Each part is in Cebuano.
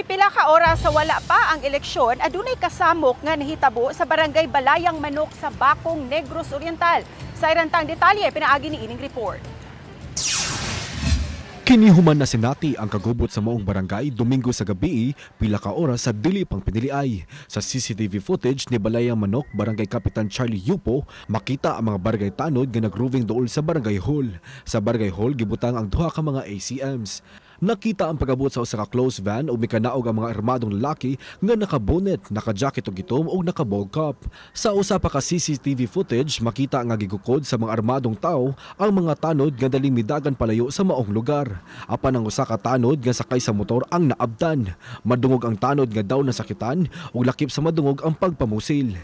Pipila ka oras sa wala pa ang eleksyon, adunay kasamok nga nahitabo sa Barangay Balayang Manok sa Bakong, Negros Oriental. Sa irantang detalye, pinaagi ni ining report. Kini human na sinati ang kagubot sa maong barangay Domingo sa gabi, pila ka oras sa dili pang piniliay. Sa CCTV footage ni Balayang Manok Barangay Kapitan Charlie Yupo, makita ang mga barangay tanod nga nagroving duol sa barangay hall. Sa barangay hall gibutang ang duha ka mga ACMs. Nakita ang pag-abot sa usa ka closed van ug mikanaog ang mga armadong lalaki nga nakabonet, naka-jacket og itom ug naka-ball cap. Sa usa pa ka CCTV footage, makita nga gigukod sa mga armadong tawo ang mga tanod nga daling midagan palayo sa maong lugar. Apan ang usa ka tanod nga sakay sa motor ang naabtan. Madungog ang tanod nga daw nasakitan ug lakip sa madungog ang pagpamusil.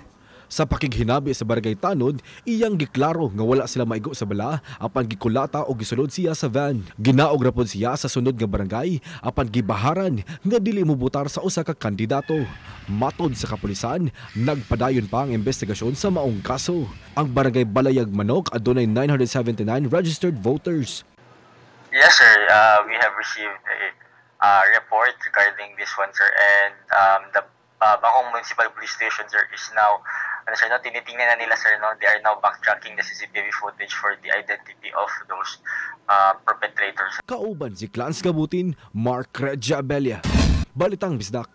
Sa pakighinabi sa barangay tanod, iyang giklaro nga wala sila maigo sa bala apan gikulata o gisulod siya sa van. Ginaog ra pod siya sa sunod nga barangay apan gibaharan nga dili mobutar sa usa ka kandidato. Matod sa kapulisan, nagpadayon pa ang investigasyon sa maong kaso. Ang Barangay Balayag Manok adunay 979 registered voters. Yes, sir. We have received a report regarding this one, sir. And the Bacong Municipal Police Station, sir, is now, ano, sir, no, tinitingnan na nila, sir, no, they are now backtracking the CCTV footage for the identity of those perpetrators. Kauban si Clans Gabutin, Mark Regia Abella. Balitang Bisdak.